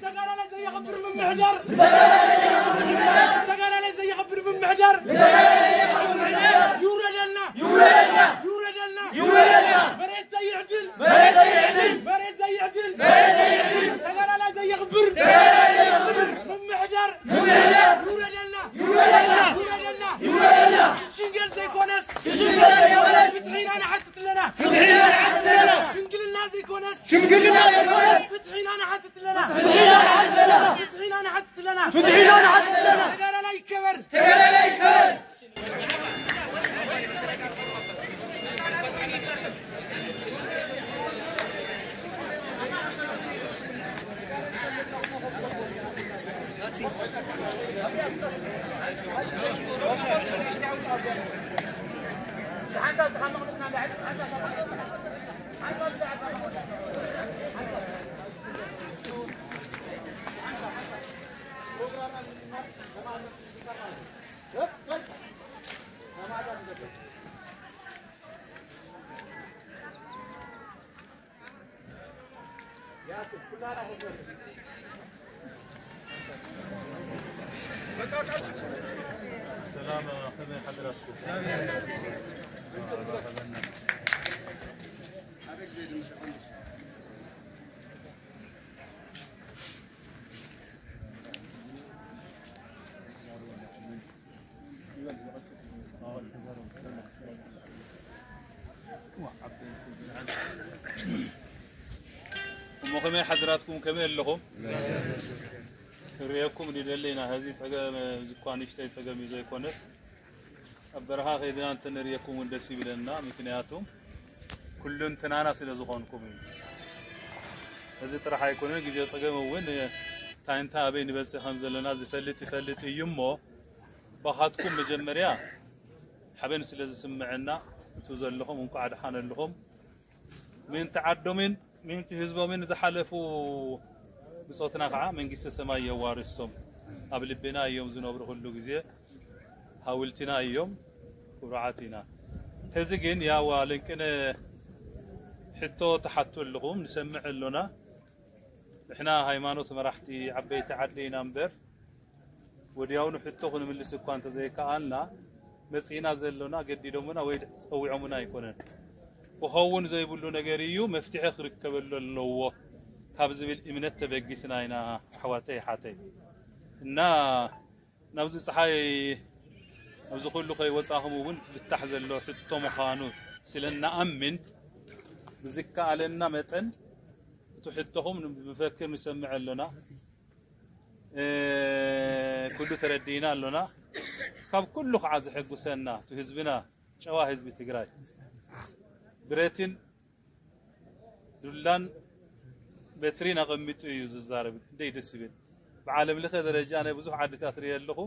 ተጋዳላይ ዘየኽብር ምምሕዳር! ተጋዳላይ ዘየኽብር ምምሕዳር! ይውረደልና! ይውረደልና! ይውረደልና! ይውረደልና! መሬት ዘይዕድል! መሬት ዘይዕድል! መሬት ዘይዕድል! መሬት ዘይዕድል! ተጋዳላይ ዘየኽብር! ተጋዳላይ ዘየኽብር! ምምሕዳር! ምምሕዳር! ይውረደልና! ይውረደልና! ይውረደልና! ይውረደልና! ሽንገል ዘይኮነስ! ሽንገል ዘይኮነስ! ፍትሒ ኢና ንሓትት ኣለና! ፍትሒ ኢና ንሓትት ኣለና! ሽምግልና ዘይኮነስ! ሽምግልና ዘይኮነስ! ፍትሒ ኢና ንሓትት ኣለና! ፍትሒ ኢና ንሓትት ኣለና! ፍትሒ ኢና ንሓትት ኣለና! ፍትሒ ኢና ንሓትት ኣለና! ተጋዳላይ ይከበር! ተጋዳላይ ይከበር! ሰላም፣ ከመይ ሓደራችሁ? እሞ ከመይ ሓድራትኩም፣ ከመይ ኣለኹም? ክርእየኩም ንደሊ ኢና። ሕዚ ጸገም፣ እዚ እኳ ንእሽተይ ጸገም እዩ ዘይኮነስ፣ ኣብ በረኻ ከይድና እንተንርእየኩም እውን ደስ ይብለና። ምክንያቱ ኩሉንትናና ስለ ዝኾንኩም እዩ። እዚ ጥራሕ ኣይኮነን፣ ግዜ ጸገም እውን እንታይ እንታይ ኣበይ ንበጽሕ ከም ዘለና ዝፈልጥ ይፈልጥ እዩ። እሞ ባኻትኩም መጀመርያ ሓበን ስለ ዝስምዐና፣ እቱ ዘለኹም እንኳዕ ደሓን ኣለኹም። ምእንቲ ዓዶምን ምእንቲ ህዝቦምን ዝሓለፉ ብጾትና ከዓ መንግስተ ሰማይ የዋርሶም። ኣብ ልብና እዮም ዝነብሩ፣ ኩሉ ግዜ ሃውልትና እዮም። ኩሩዓት ኢና። ሕዚ ግን ያዋ ለንቅነ ሕቶ ተሓቱ ኣለኹም፣ ንሰምዕ ኣሎና። ንሕና ሃይማኖት መራሕቲ ዓበይቲ ዓዲ ኢና እምበር፣ ወዲያውኑ ሕቶ ክንምልስ እኳ እንተዘይከኣልና፣ መጺእና ዘሎና ገዲዶምና ወይ ጸዊዖምና ኣይኮነን። ክኸውን ዘይብሉ ነገር እዩ፣ መፍትሒ ክርከበሉ ኣለዎ ካብ ዝብል እምነት ተበጊስና ኢና፣ ኣሕዋተይ፣ ሓተይ። እና ናብዚ ጸሓይ፣ ኣብዚ ኩሉ ከይወጻኹም እውን ክፍታሕ ዘሎ ሕቶ ምዃኑ ስለ እንኣምን፣ ብዝከኣለና መጠን እቲ ሕቶኹም ብመፈክር ንሰምዕ ኣሎና። እ፣ ኩሉ ተረዲእና ኣሎና። ካብ ኩሉ ከዓ ዘሐጉሰና፣ እቲ ህዝብና፣ ጨዋ ህዝቢ ትግራይ፣ ብረትን ዱላን በትሪን ኣቐሚጡ እዩ ዝዛረብ። እንደይ ደስ ይብል። ብዓለም ለኸ ደረጃ ናይ ብዙሕ ዓድታት ርእየ ኣለኹ።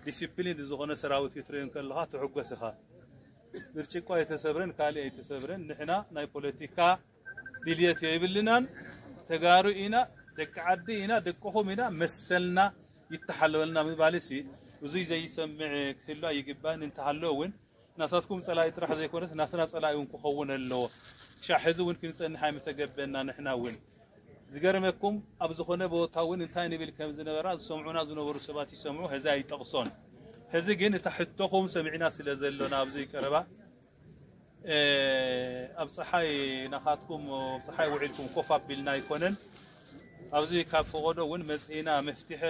ዲሲፕሊን ዝኾነ ሰራዊት ክትርኢ እንከለኻ ትሕጎስ ኢኻ። ብርጭቆ ኣይተሰብረን፣ ካልእ ኣይተሰብረን። ንሕና ናይ ፖለቲካ ድልየት የብልናን። ተጋሩ ኢና፣ ደቂ ዓዲ ኢና፣ ደቅኹም ኢና፣ መሰልና ይተሓለወልና ምባል ሲ ብዙይ ዘይሰምዕ ክህሉ ኣይግባእን። እንተሃለወ እውን ናታትኩም ጸላኢ ጥራሕ ዘይኮነስ ናትና ጸላኢ እውን ክኸውን ኣለዎ። ክሻዕ ሕዚ እውን ክንጸንሕ ኣይምተገበና። ንሕና እውን ዝገርመኩም ኣብ ዝኾነ ቦታ እውን እንታይ ንብል ከም ዝነበራ ዝሰምዑና ዝነበሩ ሰባት ይሰምዑ፣ ሕዚ ኣይጠቕሶን። ሕዚ ግን እታ ሕቶኹም ሰሚዕና ስለ ዘሎና ኣብዚ ቀረባ፣ እ፣ ኣብ ጸሓይ ናኻትኩም፣ ኣብ ጸሓይ ውዒልኩም ኮፍ ኣቢልና ኣይኮነን። ኣብዚ ካብ ፈቐዶ እውን መጺእና መፍትሒ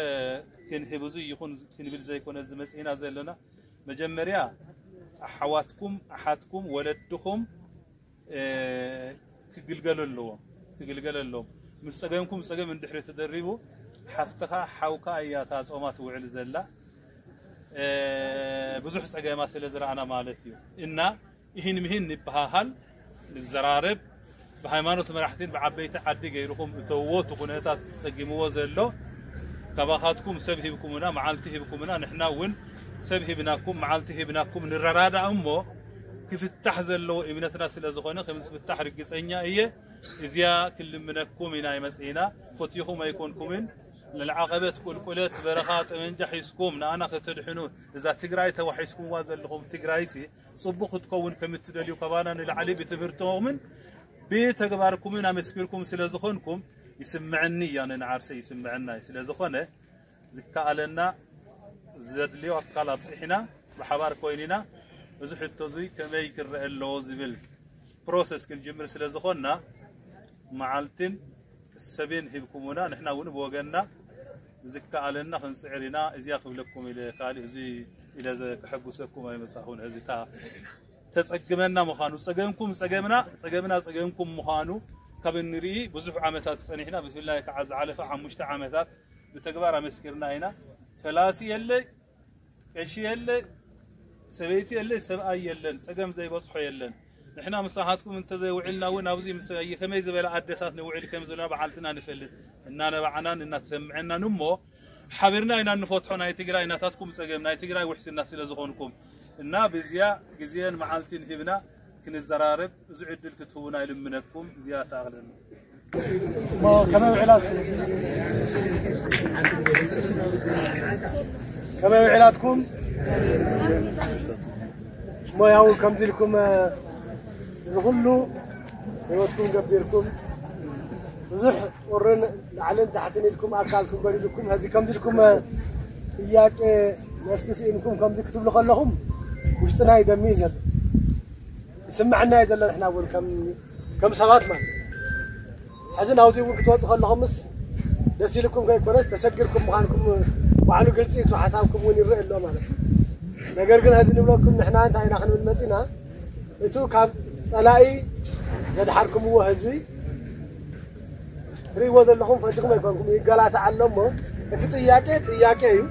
ክንህብ፣ እዚ ይኹን ክንብል ዘይኮነ እዚ መጺእና ዘሎና፣ መጀመርያ ኣሓዋትኩም፣ ኣሓትኩም፣ ወለድኹም ክግልገሉ ኣለዎም ክግልገሉ ኣለዎም። ምስ ጸገምኩም ጸገም እንድሕሪ ተደሪቡ ሓፍትኻ ሓውካ እያ እታ ጾማ ትውዕል ዘላ። ብዙሕ ጸገማ ስለ ዝረኣና ማለት እዩ። እና ይህን ምሂን ንበሃሃል፣ ንዘራረብ፣ ብሃይማኖት መራሕቲን ብዓበይቲ ዓዲ ገይርኹም እተዎ እቲ ኩነታት ጸጊምዎ ዘሎ። ካባኻትኩም ሰብ ሂብኩምና፣ መዓልቲ ሂብኩምና፣ ንሕና እውን ሰብ ሂብናኩም፣ መዓልቲ ሂብናኩም ንረዳዳእ እሞ ክፍታሕ ዘለዎ እምነትና ስለ ዝኾነ ከም ዝፍታሕ ርግጸኛ እየ። እዚኣ ክልምነኩም ኢና ይመጽእና። ፈቲኹም ኣይኮንኩምን። ለልዓቐበት ቁልቁለት በረኻ ጠመንጃ ሒዝኩም ንኣና ከተድሕኑ እዛ ትግራይ ተዋሒስኩምዋ ዘለኹም ትግራይሲ ጽቡቕ ክትከውን ከም እትደልዩ ካባና ንላዕሊ ብትምህርቶምን ብተግባርኩምን ኣመስኪርኩም ስለ ዝኾንኩም ይስምዐኒ እያ ነንዓርሰ ይስምዐና እዩ። ስለ ዝኾነ ዝከኣለና ዘድልዮ ኣካል ኣብፅሒና ብሓባር ኮይንና እዚ ሕቶ እዙይ ከመይ ክረአ ኣለዎ ዝብል ፕሮሰስ ክንጅምር ስለ ዝኾንና መዓልትን ሰብን ሂብኩሙና ንሕና እውን ብወገንና ዝከኣለና ክንፅዕር ኢና። እዚኣ ክብለኩም ኢለ ካልእ እዚ ኢለ ዘ- ከሐጉሰኩም ኣይመፃኹን። ሕዚ እታ ተፀግመና ምዃኑ ጸገምኩም ጸገምና ጸገምና ጸገምኩም ምዃኑ ካብ እንርኢ ብዙሕ ዓመታት ጸኒሕና። ብፍላይ ከዓ ዝሓለፈ ሓሙሽተ ዓመታት ብተግባር ኣመስኪርና ኢና። ፈላሲ የለ፣ ቀሺ የለ፣ ሰበይቲ የለ፣ ሰብኣይ የለን፣ ጸገም ዘይበጽሖ የለን። ንሕና ምሳኻትኩም እንተዘይውዕልና እውን ኣብዚ ምስ ከመይ ዝበለ ኣደታት ንውዕል ከም ዘለና በዓልትና ንፈልጥ። እናነባዕናን እናተሰምዐናን እሞ ሓቢርና ኢና እንፈትሖ ናይ ትግራይ ናታትኩም ጸገም፣ ናይ ትግራይ ውሕስና ስለ ዝኾንኩም እና ብዚያ ግዜን መዓልትን ሂብና ክንዘራረብ እዚ ዕድል ክትህቡና ይልምነኩም። እዚኣ ተኣቕለና። ከመይ ውዒላትኩም? ከመይ ውዒላትኩም? እሞ ያው ከምዚ ኢልኩም እዚ ኩሉ ህይወትኩም ገቢርኩም ብዙሕ ቁርን ላዕልን ታሕትን ኢልኩም ኣካልኩም በዲልኩም፣ ሕዚ ከምዚ ኢልኩም ጥያቄ መልሲ ስኢንኩም ከምዚ ክትብሉ ከለኹም ውሽጥና ይደሚ እዩ ዘሎ። ይስምዐና እዩ ዘሎ። ንሕና እውን ከም ከም ሰባት ማለት እዩ። ሕዚ ናብዚ እውን ክትወፁ ከለኹምስ ደስ ኢልኩም ከይኮነስ ተሸጊርኩም ምዃንኩም ባዕሉ ግልፂ እቲ ሓሳብኩም እውን ይረአ ኣሎ ማለት እዩ። ነገር ግን ሕዚ ንብለኩም ንሕና እንታይ ኢና ክንብል መፂና? እቱ ካብ ጸላኢ ዘድሓርኩምዎ ህዝቢ ትርእይዎ ዘለኹም ፈቲኹም ኣይኮንኩም ይገላታዕ ኣሎ እሞ እቲ ጥያቄ ጥያቄ እዩ።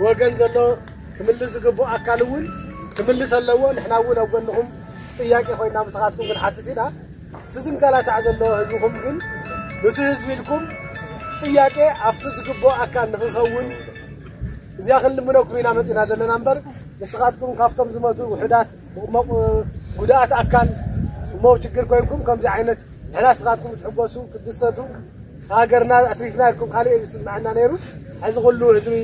ወገን ዘሎ ክምልስ ዝግብኦ ኣካል እውን ክምልስ ኣለዎ። ንሕና እውን ኣብ ጎንኹም ጥያቄ ኮይና ምሳኻትኩም ክንሓትት ኢና። እቲ ዝንገላታዕ ዘሎ ህዝብኹም ግን ኑቲ ህዝቢ ኢልኩም ጥያቄ ኣብቲ ዝግብኦ ኣካል ንኽኸውን እዚኣ ክንልምነኩም ኢና መፂና ዘለና እምበር ንስኻትኩም ካብቶም ዝመቱ ውሑዳት ብቑመቕ ጉዳኣት ኣካል እሞ ችግር ኮይንኩም ከምዚ ዓይነት ንሕና ንስኻትኩም ክትሕጎሱ ክትድሰቱ ሃገርና ኣትሪፍና ኢልኩም ካልእ ዝስምዐና ነይሩ። ሕዚ ኩሉ ህዝቢ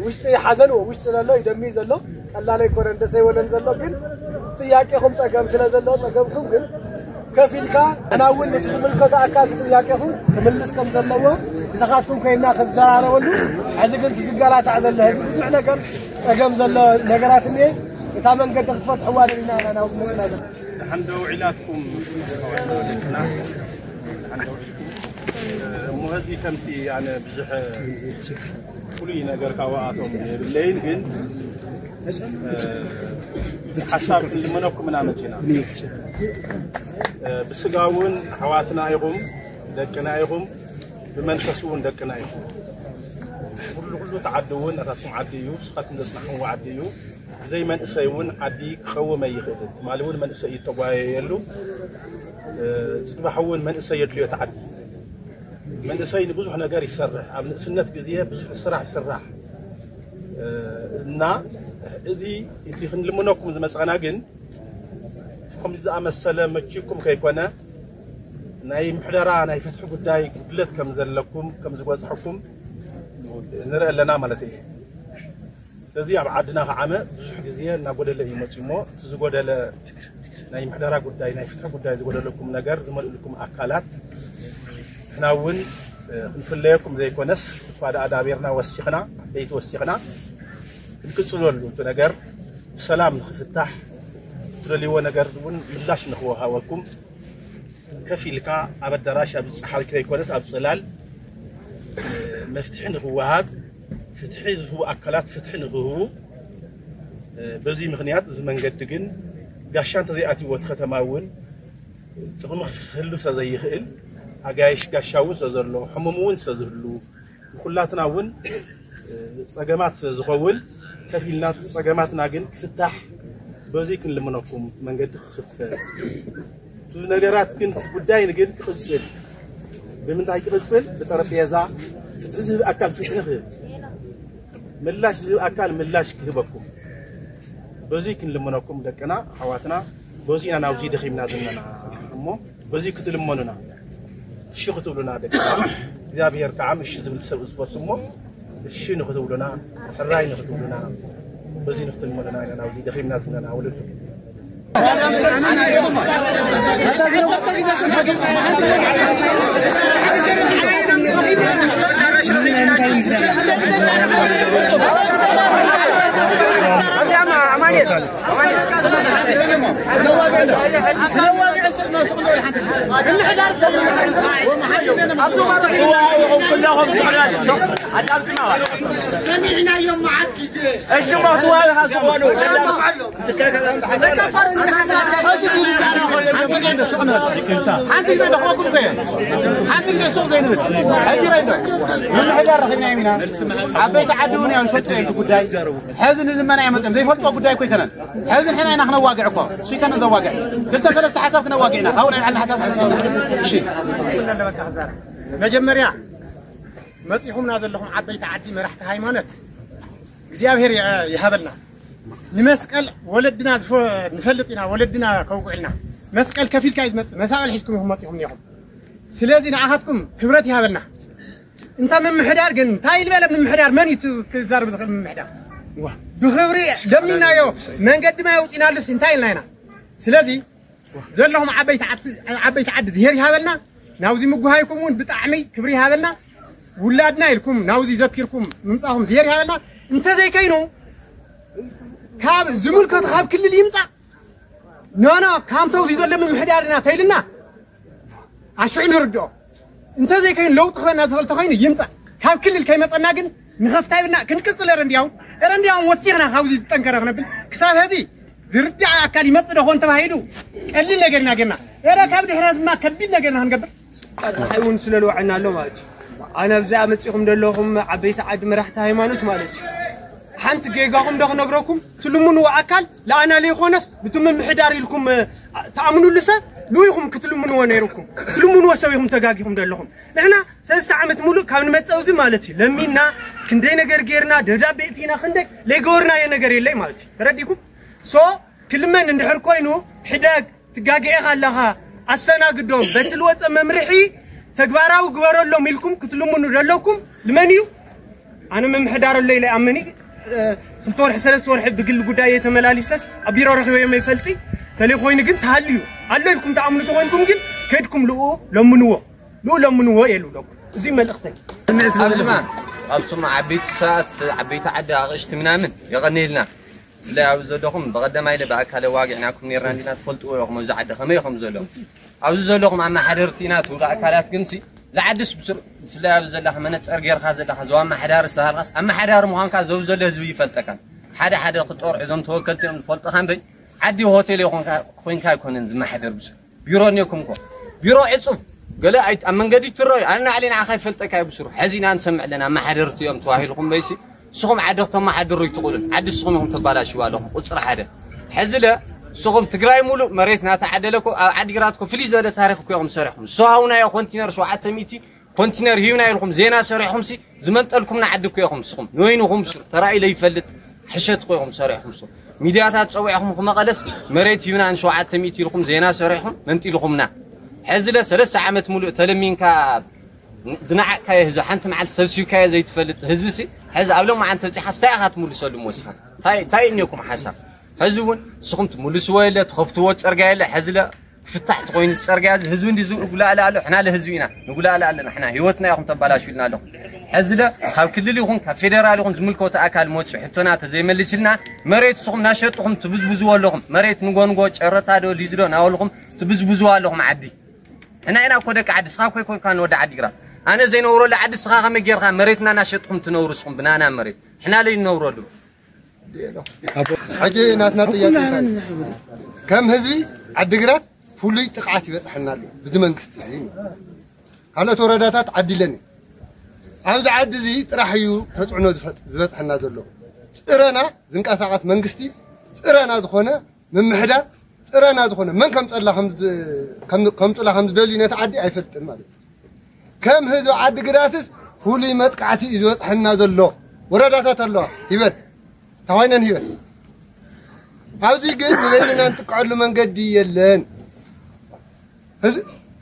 ውሽጢ ሓዘን ውሽጢ ዘሎ ይደሚ ዘሎ ቀላል ኣይኮነን ደስ ኣይበለን ዘሎ ግን ጥያቄኹም ጸገም ስለ ዘሎ ጸገምኩም ግን ከፊልካ ኣና እውን ነቲ ዝምልከቶ ኣካል ጥያቄኹም ክምልስ ከም ዘለዎ ብስኻትኩም ኮይና ክዘራረበሉ ሕዚ ግን ትዝጋላታዕ ዘሎ ህዝቢ ብዙሕ ነገር ጸገም ዘሎ ነገራት እኒኤ እታ መንገዲ ክትፈትሕዋ ደሊና ኢና ናብዚ መፅና ዘለና። ደሓን ዶ ውዒላትኩም? ደሓን ዶ ውዒልኩም? እሞ ህዝቢ ከምቲ ኣነ ብዙሕ ፍሉይ ነገር ካብኣቶም የብለይን ግን ሓሳብ ክንልመነኩም ኢና መፂና። ብስጋ እውን ኣሕዋትና ኢኹም ደቅና ኢኹም ብመንፈስ እውን ደቅና ኢኹም። ኩሉ ኩሉ ተዓዲ እውን ኣታትኩም ዓዲ እዩ ስኻትኩም ዘፅናሕዎ ዓዲ እዩ። ብዘይ መንእሰይ እውን ዓዲ ክቐውም ኣይኽእልን ትማሊ እውን መንእሰይ ይተጓየየሉ። ፅባሕ እውን መንእሰይ የድልዮ ተዓዲ መንእሰይ ንብዙሕ ነገር ይሰርሕ ኣብ ንእስነት ግዜ ብዙሕ ስራሕ ይስራሕ። እና እዚ እቲ ክንልምነኩም ዝመፀና ግን ከምዚ ዝኣመሰለ መቺኩም ከይኮነ ናይ ምሕደራ ናይ ፍትሒ ጉዳይ ጉድለት ከም ዘለኩም ከም ዝበፅሐኩም ንርኢ ኣለና ማለት እዩ። ስለዚ ኣብ ዓድና ከዓመ ብዙሕ ግዜ እናጎደለ እዩ መፅኡ እሞ እቲ ዝጎደለ ናይ ምሕደራ ጉዳይ ናይ ፍትሒ ጉዳይ ዝጎደለኩም ነገር ዝመልእልኩም ኣካላት ንሕና እውን ክንፍለየኩም ዘይኮነስ እኳ ደኣ ዳቤርና ወሲኽና ዓበይቲ ወሲኽና ክንቅፅለሉ እቲ ነገር ብሰላም ንክፍታሕ ትደልይዎ ነገር እውን ምላሽ ንክወሃበኩም ከፊልካ ኣብ ኣዳራሽ ኣብ ፀሓይ ከይኮነስ ኣብ ፅላል መፍትሒ ንክወሃብ ፍትሒ ዝህቡ ኣካላት ፍትሒ ንክህቡ በዚ ምክንያት እዚ መንገዲ ግን ጋሻ እንተዘይኣትይዎ እቲ ከተማ እውን ጥቕሚ ክህሉ ስለ ዘይኽእል፣ ኣጋይሽ ጋሻ እውን ስለ ዘሎ፣ ሕሙም እውን ስለ ዝህሉ፣ ንኹላትና እውን ጸገማት ስለ ዝኸውን፣ ከፊልና ጸገማትና ግን ክፍታሕ በዚ ክንልምነኩም፣ መንገዲ ክኽፈት፣ እቲ ነገራት ግን፣ እቲ ጉዳይ ግን ክቕጽል። ብምንታይ ክቕጽል? ብጠረጴዛ ፍትሒ ዝህብ ኣካል ፍትሒ ክህብ፣ ምላሽ ዝህብ ኣካል ምላሽ ክህበኩም፣ በዚ ክንልምነኩም ደቅና ኣሕዋትና። በዚ ኢና ናብዚ ደኺምና ዘለና እሞ በዚ ክትልመኑና፣ እሺ ክትብሉና ደቅና። እግዚኣብሔር ከዓ እሺ ዝብል ሰብ ዝፈቱ እሞ፣ እሺ ንክትብሉና፣ ሕራይ ንክትብሉና፣ በዚ ንክትልመኑና ኢና ናብዚ ደኺምና ዘለና ወለዱ። ሰሚዕናዮም መዓት ግዜ። እሺ፣ እሞ ክትዋሃብ ኢኻ፣ ስቕ በሉ። ሓንቲ ግዜ ደኽመኩም ከ? ሓንቲ ግዜ ሱቕ ዘይንብል። ሕጂ ራይ ዶ? ምምሕዳር ረኺብናዮም ኢና። ዓበይቲ ዓዲ እውን እዮም ዝፈልጡ እዮም እቲ ጉዳይ። ሕዚ ንልመና ኣይመፅኦም። ዘይፈልጥዎ ጉዳይ እኮ ኣይኮነን። ሕዚ ንሕና ኢና ክነዋግዕ እኮ። እሱ ኣይኮነን ዘዋግዕ። ክልተ ሰለስተ ሓሳብ ክነዋግዕ ኢና። ካብኡ ናይ ባዕልና ሓሳብ። እሺ። መጀመርያ መፂኹምና ዘለኹም ዓበይቲ ዓዲ፣ መራሕቲ ሃይማኖት፣ እግዚኣብሔር የ-፣ ይሃበልና። ንመስቀል ወለድና ዝፈ-፣ ንፈልጥ ኢና፣ ወለድና ከውግዑልና። መስቀል ከፊልካ እዩ ዝመጽእ፣ መሳቕል ሒዝኩም ኢኹም መጺኹም እኒኹም። ስለዚ ንኣኻትኩም ክብረት ይሃበልና። እንታ ምምሕዳር ግን፣ እንታይ ዝበለ ምምሕዳር? መን እዩ ክዛረብ ዝኽእል ምምሕዳር? ዋ። ብኽብሪ ለሚናዮ፣ መንገዲ ማይ ኣውጺናሉስ እንታይ ኢልና ኢና? ስለዚ ዘለኹም ዓበይቲ ዓዲ፣ ዓበይቲ ዓዲ ዝሄር ይሃበልና። ናብዚ ምጉሃይኩም እውን ብጣዕሚ ክብሪ ይሃበልና። ውላድና ኢልኩም ናብዚ ዘኪርኩም ምምጻኹም ዝሄር ይሃበልና። እንተዘይከይኑ ካብ ዝምልከቱ ካብ ክልል ይምጻእ። ኖ፣ ኖ፣ ካምተው እዚ ዘሎ ምምሕዳር ኢና ተይልና ኣሽዑ ንርድኦ። እንተዘይከይኑ ለውጢ ክበና ዝኽእል ተኾይኑ ይምጻእ። ካብ ክልል ከይመጸና ግን ንኸፍታ ይብልና ክንቅጽል። ኧረ እንዲያውም፣ ኧረ እንዲያውም ወሲኽና ካብዚ ዝጠንከረ ክነብል ክሳብ ሀዚ ዝርዳእ ኣካል ይመጽእ ዶ ኾን ተባሂሉ ቀሊል ነገር ኢና ጌርና። ኧረ ካብ ድሕረት ድማ ከቢድ ነገር ኢና ክንገብር። ፀሓይ እውን ስለ ልወዐና ኣሎ ማለት እዩ። ኣነ ኣብዚኣ መፂኹም ዘለኹም ዓበይቲ ዓዲ መራሕቲ ሃይማኖት ማለት እዩ። ሓንቲ ጌጋኹም ዶ ክነግረኩም፣ ትልምንዎ ኣካል ለኣና ለይኾነስ ብቲ ምምሕዳር ኢልኩም፣ እ፣ ተኣምኑሉ ሰብ ልኡ ኢኹም ክትልምንዎ ነይርኩም። ትልምንዎ ሰብ ኢኹም ተጋጊኹም ዘለኹም። ንሕና ሰለስተ ዓመት ሙሉእ ካብ ንመፀ እዚ ማለት እዩ ለሚና ክንደይ ነገር ጌርና ደብዳቤ እቲና ክንደይ ለይገበርናዮ ነገር የለይ ማለት እዩ። ተረዲኩም? ሶ ክልመን እንድሕር ኮይኑ ሕደግ ትጋግኤ ኣለኻ ኣስተናግዶም በቲ ልወፀ መምርሒ ተግባራዊ ግበረሎም ኢልኩም ክትልምኑ ዘለኩም ልመን እዩ? ኣነ ምምሕዳር ኣሎ ኢለ ኣመኒ ክልተ ወርሒ ሰለስተ ወርሒ ብግል ጉዳይ እየ ተመላሊሰስ ኣብ ቢሮ ረኺበዮም ይፈልጢ ተለይ ኮይኑ ግን ተሃልዩ ኣሎ ኢልኩም ተኣምኑ ተኾይንኩም ግን ከድኩም ልኡ ለምንዎ ልኡ ለምንዎ እየ ልብለኩም። እዚ መልእኽተይ። ኣብዚማ ኣብ ሱማ ዓበይቲ ሰባት ዓበይቲ ዓዲ ኣቕሽቲ ምናምን የቐንየልና። ብፍላይ ኣብዚ ዘለኹም ብቐደማይ ኢለ ብኣካል ኣዋጊዕናኩም ነርና እንዲና ትፈልጥዎ ኢኹም ኣብዚ ዓዲ ከመይ ኢኹም ዘለኹም። ኣብዚ ዘለኹም ኣመሓደርቲ ኢና ትብሉ ኣካላት ግንሲ ዝዓድስ ብስር ብፍላይ ኣብዚ ዘለኻ መነፀር ጌርካ ዘለኻ ዘው ኣመሓዳሪ ዝተባሃልካስ ኣመሓዳሪ ምዃንካ ዘው ዘሎ ህዝቢ ይፈልጠካን ሓደ ሓደ ክጦር እዞም ተወከልቲ እዮም ዝፈልጥኻ እምበይ ዓዲ ሆቴል ይኾንካ ኮይንካ ኣይኮነን ዝመሓደር ብስር ቢሮ እኒኦኩም እኮ ቢሮ ዕፁብ ገለ ኣይ- ኣብ መንገዲ ትረዩ ኣነ ናዕሊ ንዓኻ ይፈልጠካ እዩ ብስሩ ሕዚ ኢና ንሰምዕ ኣለና ኣመሓደርቲ እዮም ተባሂልኩም በይሲ ንስኹም ዓዲ ክተመሓድሩ ይትኽእሉን ዓዲ ንስኹም ኢኹም ተባላሽዋ ኣለኹም ቁፅሪ ሓደ ሕዚ ለ ንስኹም ትግራይ ሙሉእ መሬት ናተዓደለ እኮ ኣብ ዓዲግራት እኮ ፍልይ ዝበለ ታሪክ እኮ ኢኹም ሰሪሕኩም ዝተዋሃብናዮ ኮንቲነር ሸውዓተ ሚእቲ ኮንቲነር ሂብና ኢልኩም ዜና ሰሪሕኩም ሲ ዝመንጠልኩምና ዓዲ እኮ ኢኹም ንስኹም ንበይንኹም ሱ ተራእዩ ለይፈልጥ ሕሸት እኮ ኢኹም ሰሪሕኩም ሱ ሚድያታት ፀዊዕኹም ክመቐለስ መሬት ሂብና ን ሸውዓተ ሚእቲ ኢልኩም ዜና ሰሪሕኩም መንጢልኩምና ሕዚ ለ ሰለስተ ዓመት ሙሉእ ተለሚንካ ዝነዓቅካዮ ህዝቢ ሓንቲ መዓልቲ ሰብሲብካዮ ዘይትፈልጥ ህዝቢ ሲ ሕዚ ኣብ ሎማዓንቲ በፂሓ ስታይ ኢኻ ትምልሰሉ ወሲኻ እንታይ እንታይ እኒኩም ሓሳብ ሕዚ እውን ንስኹም ትምልስዎ የለ ትኸፍትዎ ፅርጋ የለ ሕዚ ለ ክፍታሕ ተኾይኑ ዝፀርግያ እዚ ህዝቢ እንዲ ዝብኡ ንጉላእላ ኣሎ ሕና ለህዝቢ ኢና ንጉላእላ ኣለና ሕና ህይወትና ኢኹም ተባላሽልና ኣለኹም ሕዚ ለ ካብ ክልል ይኹን ካብ ፌደራል ይኹን ዝምልከቱ ኣካል መፅኡ ሕቶና ተዘይመልስልና መሬት ንስኹም ናሸጥኹም ትብዝብዝዎ ኣለኹም መሬት ንጎንጎ ጨረታ ዶ ሊዝ ዶ ናበልኹም ትብዝብዝዎ ኣለኹም ዓዲ ሕና ኢና እኮ ደቂ ዓዲ ስኻ እኮ ይኮንካ ንወዲ ዓዲ ግራት ኣነ ዘይነብረሉ ዓዲ ስኻ ከመይ ጌርካ መሬትና ናሸጥኹም ትነብሩ ስኹም ብናና መሬት ሕና ለይንነብረሉ ሕጂ ናትና ጥያቄ እንታይ እዩ? ከም ህዝቢ ዓዲግራት ፍሉይ ጥቕዓት ይበፅሐና ኣሎ ብዚ መንግስቲ እዚ። ካልኦት ወረዳታት ዓዲ የለን እዩ። ኣብዚ ዓዲ እዚ ጥራሕ እዩ ተፅዕኖ ዝበፅሐና ዘሎ። ፅረና ዝንቀሳቐስ መንግስቲ፣ ፅረና ዝኾነ ምምሕዳር፣ ፅረና ዝኾነ መን ከምፅላ ከምፅላ ከምዝደልዩ ነቲ ዓዲ ኣይፈልጥን ማለት እዩ። ከም ህዝቢ ዓዲ ግራትስ ፍሉይ መጥቃዕቲ እዩ ዝበፅሐና ዘሎ። ወረዳታት ኣለዋ ሂበን ተኾይነን ሂበን ኣብዚ ግን ንበይንና እንጥቀዐሉ መንገዲ የለን።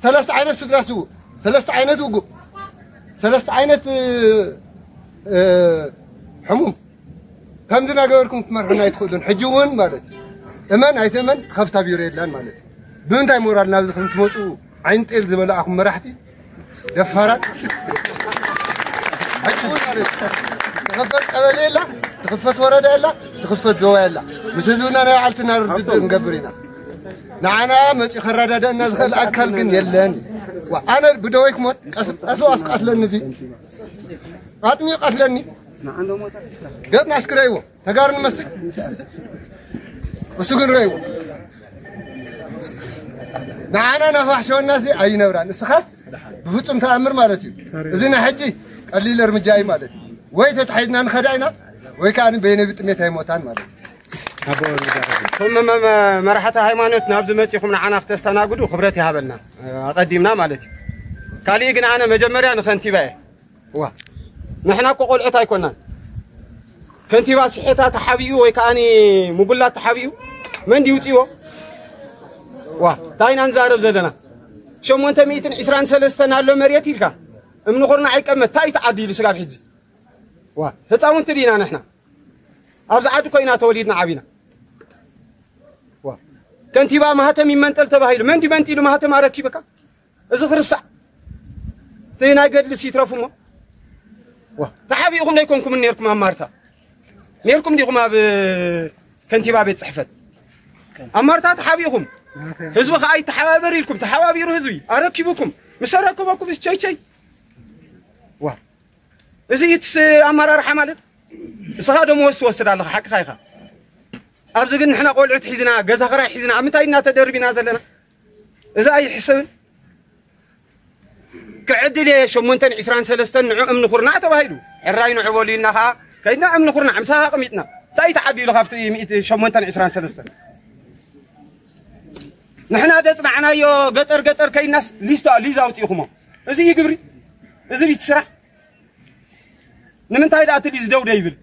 ሰለስተ ዓይነት ስድራ ስውእ፣ ሰለስተ ዓይነት ውጉእ፣ ሰለስተ ዓይነት ሕሙም ከምዚ ናገበርኩም ክትመርሑና ኣይትኽእሉን። ሕጂ እውን ማለት እዩ እመን ኣይትእመን ትኸፍታ ቢሮ የላን ማለት እዩ። ብምንታይ ሞራል ናብዚ ከም ትመፁ ዓይንጤል ዝበላዕኹም መራሕቲ ደፋራት ሕጂ እውን ማለት እዩ። ትኽፈት ቀበሌ የላ፣ ትኽፈት ወረዳ የላ፣ ትኽፈት ዞባ የላ። ምስ ህዝብና ናይ ባዕልትና ርድድእ ንገብር ኢና። ንዓና መፂኡ ከረዳደእና ዝኽእል ኣካል ግን የለን። ኣነ ብደወይ ክሞት ቀስ ቀስ ቀትለኒ እዚ ኣጥሚዩ ቀትለኒ። ገፅና እስክረይዎ ተጋሩ ንመስል እሱ ግን ረይዎ ንዓና ናፋሕሸወና ሲ ኣይነብራን። እስኻስ ብፍጹም ተኣምር ማለት እዩ። እዚ ናይ ሕጂ ቀሊል እርምጃ እዩ ማለት እዩ። ወይ ተታሒዝና ንኸዳ ኢና ወይ ከዓ በየነ ብጥሜት ኣይሞታን ማለት እዩ። እቶም መራሕቲ ሃይማኖት ናብዚ መፂኹም ንዓና ክተስተናግዱ ክብረት ይሃበልና ኣቐዲምና ማለት እዩ። ካሊእ ግን ኣነ መጀመርያ ንኸንቲባ እየ። ዋ ንሕና እኮ ቆልዑት ኣይኮናን። ከንቲባ ስሒታ ተሓቢኡ ወይ ከዓኒ ምጉላት ተሓቢኡ መን ድዩ ውፅዎ? ዋ እንታይ ኢና ንዛረብ ዘለና? ሸሞንተ ሚእትን ዕስራን ሰለስተን ኣሎ መሬት ኢልካ እምኒ ኩርናዕ ይቀመጥ እንታይ እዩ ተዓዲሉ ስጋብ ሕጂ? ዋ ህፃውንቲ ዲና ንሕና ኣብዚ ዓዲ ኮይና ተወሊድና ዓቢና። ከንቲባ ማህተም ይመንጠል ተባሂሉ መን ድዩ መንጢሉ ማህተም ኣረኪብካ? እዚ ክርስዕ እቲ ናይ ገድልስ ይትረፉ እሞ ተሓቢእኹም ደይኮንኩም ነርኩም ኣብ ማርታ ነርኩም ዲኹም ኣብ ከንቲባ ቤት ፅሕፈት ኣብ ማርታ ተሓቢእኹም ህዝቢ ከዓ ይተሓባበር ኢልኩም ተሓባቢሩ ህዝቢ ኣረኪቡኩም ምስ ኣረከበኩም ቸይቸይ እዚ እትስ ኣመራርሓ ማለት እስኻ ደመወዝ ትወስድ ኣለኻ ሓቅኻ ኢኻ ኣብዚ ግን ንሕና ቆልዑት ሒዝና ገዛ ኽራይ ሒዝና ኣብ ምንታይ ኢና ተደርቢና ዘለና እዚ ኣይሕሰብን ክዕድል እየ ሸሞንተን ዕስራን ሰለስተን ንዑ እምኒ ኩርናዕ ተባሂሉ ሕራይ ንዑ በሉ ኢልና ኸዓ ከይድና እምኒ ኩርናዕ ምሳኻ ኣቐሚጥና እንታይ ተዓዲሉ ካብቲ ሚእቲ ሸሞንተን ዕስራን ሰለስተን ንሕና ደፅናዕናዮ ገጠር ገጠር ከይድናስ ሊስቶ ሊዝ ኣውፂእኹሞ እዚ እዩ ግብሪ እዚ ቢት ስራሕ ንምንታይ ደኣ እቲ ሊዝ ደው ደይብል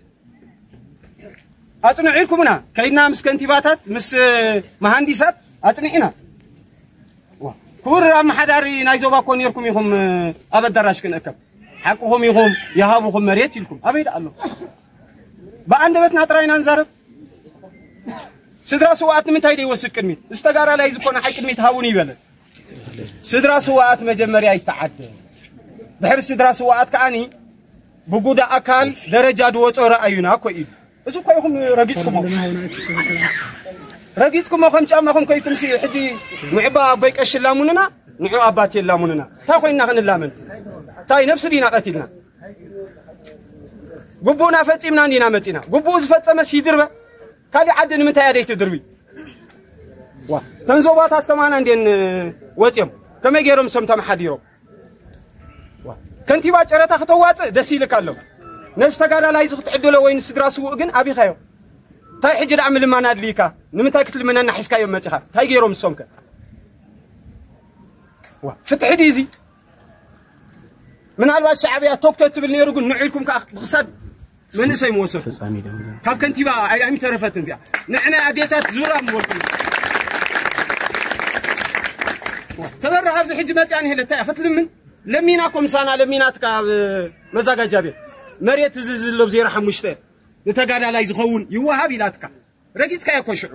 ኣፅንዑ ኢልኩምና ከይድና ምስ ከንቲባታት ምስ መሃንዲሳት ኣፅኒዕና ክቡር ኣመሓዳሪ ናይ ዞባ እኮ ነርኩም ኢኹም ኣብ ኣዳራሽ ክንእከብ ሓቅኹም ኢኹም ይሃብኹም መሬት ኢልኩም ኣበይ ደኣ ኣሎ ብኣንደበትና ጥራይ ኢና ንዛረብ ስድራ ስውኣት ንምንታይ ደይወስድ ቅድሚት እዚ ተጋዳላይ ዝኾነ ሓይ ቅድሚት ሃቡኒ ይበለ ስድራ ስውኣት መጀመርያ ይተዓደ ድሕሪ ስድራ ስውኣት ከዓኒ ብጉዳ ኣካል ደረጃ ድወፆ ረኣዩና እኮ ኢሉ እዚ እኮ ኢኹም ረጊፅኩሞ ረጊፅኩሞ ከም ጫማኹም ከይኩም ሲ ሕጂ ንዕባ ኣቦይ ቀሺ ላሙንና ንዑ ኣባት የላሙንና እንታይ ኮይንና ክንላመን እንታይ ነብሲ ዲና ቀቲልና ግቡእና ፈፂምና እንዲና መፂና ግቡእ ዝፈፀመስ ይድርበ ካሊእ ዓዲ ንምንታይ ኣደይ ትድርቢ ተንዞባታት ከማና እንዴን ወፂኦም ከመይ ገይሮም ሰም ተመሓዲሮም ከንቲባ ጨረታ ክተዋፅእ ደስ ይልካ ኣሎ ነዚ ተጋዳላይ እዚ ክትዕድሎ ወይ ንስድራ ስውእ ግን ኣቢኻዮ እንታይ ሕጂ ደኣ ምልማን ኣድልይካ ንምንታይ ክትልምነና ሒዝካዮም መፂኻ እንታይ ገይሮም ንሶምከ ፍትሒ ድዩ እዚ ምናልባት ሻዕብያ ቶክቶ ትብል ነይሩ ግን ንዑ ኢልኩም ከዓ ብክሳድ መንእሰይ ምወሰድኩም ካብ ከንቲባ ኣይሚተረፈትን እዚኣ ንዕና ኣዴታት ዙራ ምበልኩም ተበረኽ ኣብዚ ሕጂ መፅያ ንሄለ እንታይ ክትልምን ለሚና እኮ ምሳና ለሚና ትካ ኣብ መዛጋጃ ቤት መሬት እዚ ዝሎ ብዜሮ ሓሙሽተ ንተጋዳላይ ዝኸውን ይወሃብ ኢላትካ ረጊፅካ እኮ ሽዑ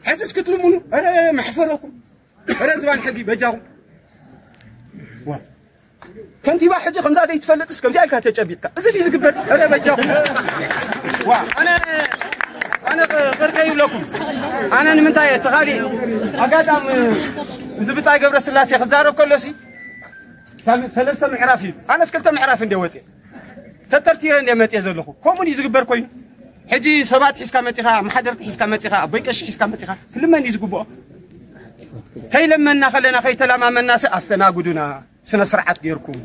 ሕዝስ ክትልምኑ ረ መሕፈረኩም ረ ዝባን ሕጊ በጃኹም ከንቲባ ሕጂ ከምዛ ዘይትፈልጥስ ከምዚኣ ኢልካ ተጨቢጥካ እዚ ድዩ ዝግበር ረ በጃኹም ኣነ ኣነ ቅርተ ይብለኩም ኣነ ንምንታይ እቲ ካሊእ ኣጋጣሚ እዚ ብፃይ ገብረ ስላሴ ክዛረብ ከሎሲ ሰለስተ ምዕራፍ እዩ ኣነስ ክልተ ምዕራፍ እንደ ወፅየ ተተርቲረ እንደ መፅየ ዘለኹ ከምኡ ድዩ ዝግበር ኮይኑ ሕጂ ሰባት ሒዝካ መጺኻ፣ መሓደርቲ ሒዝካ መጺኻ፣ ኣቦይ ቀሺ ሒዝካ መጺኻ፣ ክልመን እዩ ዝግብኦ። ከይለመንና ከለና፣ ከይተላማመናስ ኣስተናግዱና፣ ስነ ስርዓት ጌርኩም።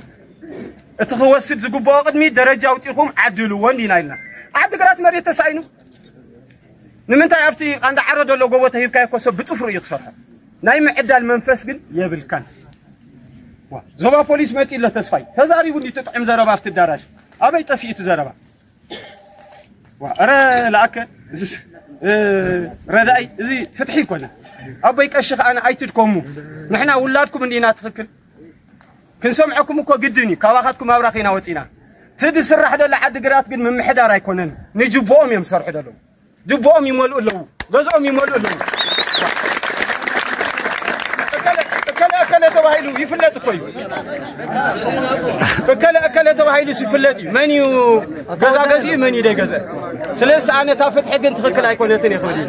እቲ ክወስድ ዝግብኦ ቅድሚ ደረጃ ኣውጺኹም ዓድልዎ እንዲና ኢልና። ዓዲ ግራት መሬት ተሳኢኑ። ንምንታይ ኣብቲ ቃንዳ ዓሮ ዘሎ ጎቦ ተሂብካዮ እኮ ሰብ ብጽፍሩ እዩ ክሰርሖ። ናይ ምዕዳል መንፈስ ግን የብልካን። ዋ፣ ዞባ ፖሊስ መጺ ኣሎ ተስፋይ። ተዛሪቡ እንዲ ትጥዕም ዘረባ ኣብቲ ኣዳራሽ። ኣበይ ጠፊኡ እቲ ዘረባ? ዋ፣ ኧረ ለኣከ፣ እዚስ፣ እ፣ ረዳኢ፣ እዚ ፍትሒ ይኮነ። ኣቦይ ቀሺ ከኣ ኣይትድከሙ። ንሕና ውላድኩም እንዲና ትኽክል። ክንሰምዐኩም እኮ ግድን እዩ። ካባኻትኩም ኣብራኽ ኢና ወጺና። እቲ ዝስራሕ ዘሎ ዓዲ ግራት ግን ምምሕዳር ኣይኮነን። ንጅብኦም እዮም ዝሰርሑ ዘለዉ። ጅብኦም ይመልኡ ኣለዉ። ገዝኦም ይመልኡ ኣለዉ። እከለ፣ እከለ፣ እከለ ተባሂሉ ይፍለጥ እኮ እዩ። እከለ፣ እከለ ተባሂሉ ይፍለጥ እዩ። መን እዩ ገዛ ገዚኡ፣ መን እዩ ደይገዘ? ስለዚ ኣነ እታ ፍትሒ ግን ትኽክል ኣይኮነትን እየ ክብል እዩ።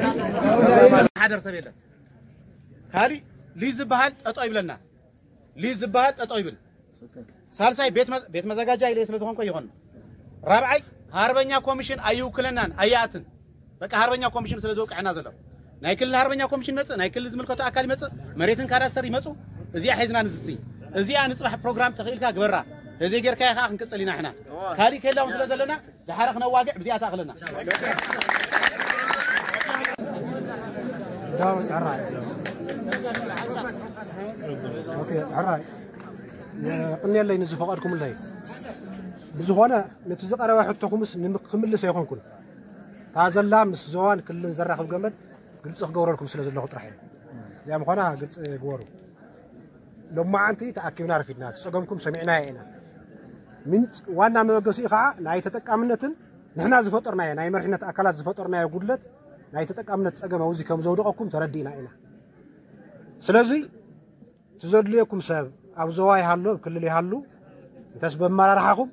ሓደር ሰብ የለን። ካሊእ ሊዝ ዝበሃል ጠጠው ይብለና። ሊዝ ዝበሃል ጠጠው ይብል። ሳልሳይ ቤት መ-፣ ቤት መዘጋጃ ኢለ ስለ ዝኾንኩ ይኾን። ራብዓይ ሃርበኛ ኮሚሽን ኣይውክለናን፣ ኣይኣትን። በቃ ሃርበኛ ኮሚሽን ስለ ዝወቅዐና ዘሎ። ናይ ክልል ሃርበኛ ኮሚሽን መጽእ፣ ናይ ክልል ዝምልከቶ ኣካል ይመጽእ፣ መሬትን ካዳስተር ይመጹ። እዚኣ ሒዝና ንዝቲ። እዚኣ ንጽባሕ ፕሮግራም ተኽኢልካ ግበራ። ተዘይጌርካዮ ከኣ ክንቅጽል ኢና ሕና። ካሊእ ከላውን ስለ ዘለና ደሓረ ክነዋግዕ ብዚኣ ተኣኽለና። ዳዊት፣ ሕራይ። ኦኬ፣ ሕራይ። የቕንየለይ ንዝፈቐድኩምለይ። ብዝኾነ፣ ነቲ ዝቐረበ ሕቶኹምስ ንም-፣ ክምልስ ኣይኮንኩን። እታ ዘላ ምስ ዞባን ክልልን ዘራኽብ ገመድ ግልጺ ክገብረልኩም ስለ ዘለኹ ጥራሕ እየ። እዚኣ ምዃና ግልጺ ግበሩ። ሎማዓንቲ ተኣኪብና ረፊድና፣ እቲ ጸገምኩም ሰሚዕናዮ ኢና። ምንጭ፣ ዋና መበገሲኡ ኸዓ ናይ ተጠቃምነትን ንሕና ዝፈጠርናዮ ናይ መሪሕነት ኣካላት ዝፈጠርናዮ ጉድለት ናይ ተጠቃምነት ጸገም ኣብዚ ከም ዘውደቐኩም ተረዲእና ኢና። ስለዚ እቲ ዘድልየኩም ሰብ ኣብ ዞባ ይሃሉ፣ ኣብ ክልል ይሃሉ፣ እንተስ በመራርሓኹም፣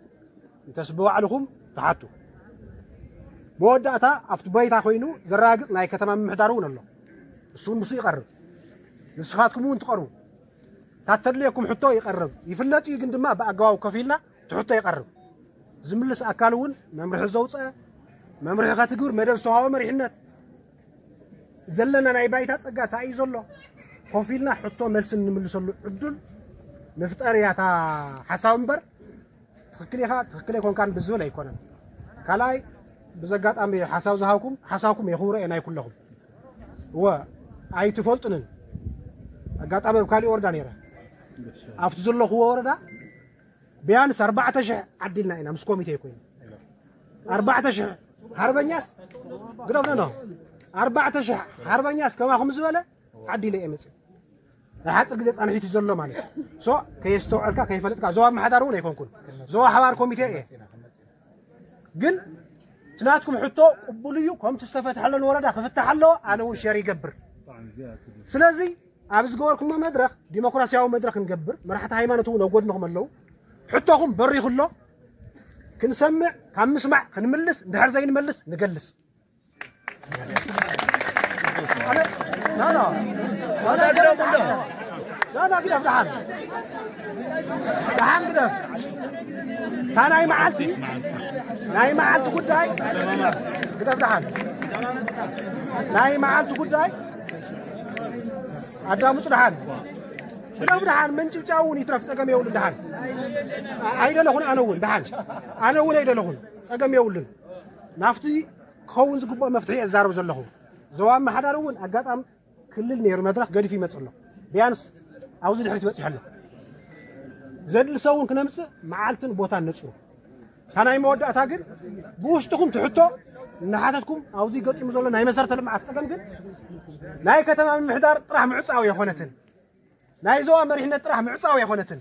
እንተስ ብባዕልኹም ትሓቱ። መወዳእታ ኣብቲ ባይታ ኮይኑ ዘረጋግጽ ናይ ከተማ ምምሕዳር እውን ኣሎ። እሱ እውን ምስኡ ይቐርብ። ንስኻትኩም እውን ትቐርቡ። እታ ተድልየኩም ሕቶ ይቐርብ። ይፍለጥ እዩ፣ ግን ድማ ብኣገባቡ ከፊልና እቲ ሕቶ ይቐርብ። ዝምልስ ኣካል እውን መምርሒ ዘውፀ፣ መምርሒ ከትግብር መደብ ዝተዋህቦ መሪሕነት፣ ዘለና ናይ ባይታ ጸጋ እንታይ እዩ ዘሎ? ኮፍ ኢልና ሕቶ መልሲ እንምልሰሉ ዕድል ንፍጠር እያ እታ ሓሳብ እምበር፣ ትኽክል ኢኻ፣ ትኽክል ኣይኮንካን ብዝብል ኣይኮነን። ካልኣይ፣ ብዘጋጣሚ ሓሳብ ዝሃብኩም፣ ሓሳብኩም የኽብሮ እየ ናይ ኩለኹም። እወ፣ ኣይትፈልጡንን። ኣጋጣሚ ኣብ ካሊእ ወረዳ ነይረ። ኣብቲ ዘለኹዎ ወረዳ ቢያንስ ኣርባዕተ ሽሕ ዓዲልና ኢና ምስ ኮሚቴ ኮይኑ። ኣርባዕተ ሽሕ ሓርበኛስ ግደፍ ነኖ። ኣርባዕተ ሽሕ ሓርበኛስ ከማኹም ዝበለ ዓዲለ እየ መፅእ። ናይ ሓፂር ግዜ ፃንሒት እዩ ዘሎ ማለት እዩ። ሶ ከየስተውዐልካ ከይፈለጥካ ዞባ ምሓዳር እውን ኣይኮንኩን። ዞባ ሓባር ኮሚቴ እየ። ግን እቲ ናትኩም ሕቶ ቅቡል እዩ። ከምቲ ዝተፈትሐለን ወረዳ ክፍታሕ ኣለዎ። ኣነ እውን ሸር ይገብር። ስለዚ ኣብ ዝገበርኩሞ መድረኽ ዲሞክራሲያዊ መድረኽ ክንገብር፣ መራሕቲ ሃይማኖት እውን ኣብ ጎድንኹም ኣለዉ። ሕቶኹም በሪኹ ኣሎ። ክንሰምዕ፣ ካብ ምስማዕ ክንምልስ፣ እንድሕር ዘይንመልስ ንገልስ። ኣነ፣ ና፣ ና። ና፣ ና፣ ግደፍ ደሓን። ደሓን ግደፍ። እታ ናይ መዓልቲ፣ ናይ መዓልቲ ጉዳይ፣ ግደፍ ደሓን። ናይ መዓልቲ ጉዳይ፣ ኣዳምፁ ደሓን። ግደፍ ደሓን፣ ምንጭብጫው እውን ይትረፍ፣ ፀገም የብሉን ደሓን። ኣ-፣ ኣይደለኹን ኣነ እውን ደሓን። ኣነ እውን ኣይደለኹን፣ ፀገም የብሉን። ናብቲ ክኸውን ዝግብኦ መፍትሒ እየ ዝዛረብ ዘለኹ። ዞባ ምምሕዳር እውን ኣጋጣሚ ክልል ነይሩ መድረኽ ገዲፉ ይመጽእ ኣሎ። ቢያንስ ኣብዚ ድሕሪት በጺሑ ኣሎ። ዘድሊ ሰብ እውን ክነምጽእ መዓልትን ቦታን ነጽሩ። እታ ናይ መወዳእታ ግን ብውሽጥኹም ትሕቶ እናሓተትኩም ኣብዚ ገጢሙ ዘሎ ናይ መሰረተ ልምዓት ጸገም ግን ናይ ከተማ ምምሕዳር ጥራሕ ምዕጻው የኾነትን፣ ናይ ዞባ መሪሕነት ጥራሕ ምዕጻው የኾነትን፣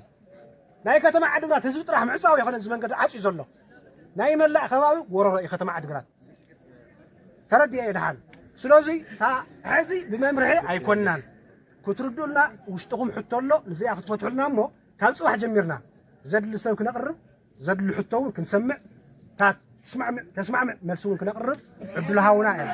ናይ ከተማ ዓድግራት ህዝቢ ጥራሕ ምዕጻው የኾነን፣ እዚ መንገዲ ዓጽዩ ዘሎ ናይ መላእ ከባቢ ጎረሮ እዩ ከተማ ዓድግራት። ተረዲአ እየ ደሓን። ስለዚ እታ ሕዚ ብመምርሒ ኣይኮንናን። ክትርዱልና ውሽጥኹም ሕቶ ኣሎ፣ ንዚኣ ክትፈትሑልና እሞ ካብ ጽባሕ ጀሚርና ዘድሊ ሰብ ክነቕርብ፣ ዘድሊ ሕቶ እውን ክንሰምዕ፣ እታ ትስማዕምዕ፣ ተስማዕምዕ መልሲ እውን ክነቕርብ ዕድል ሃቡና እያ።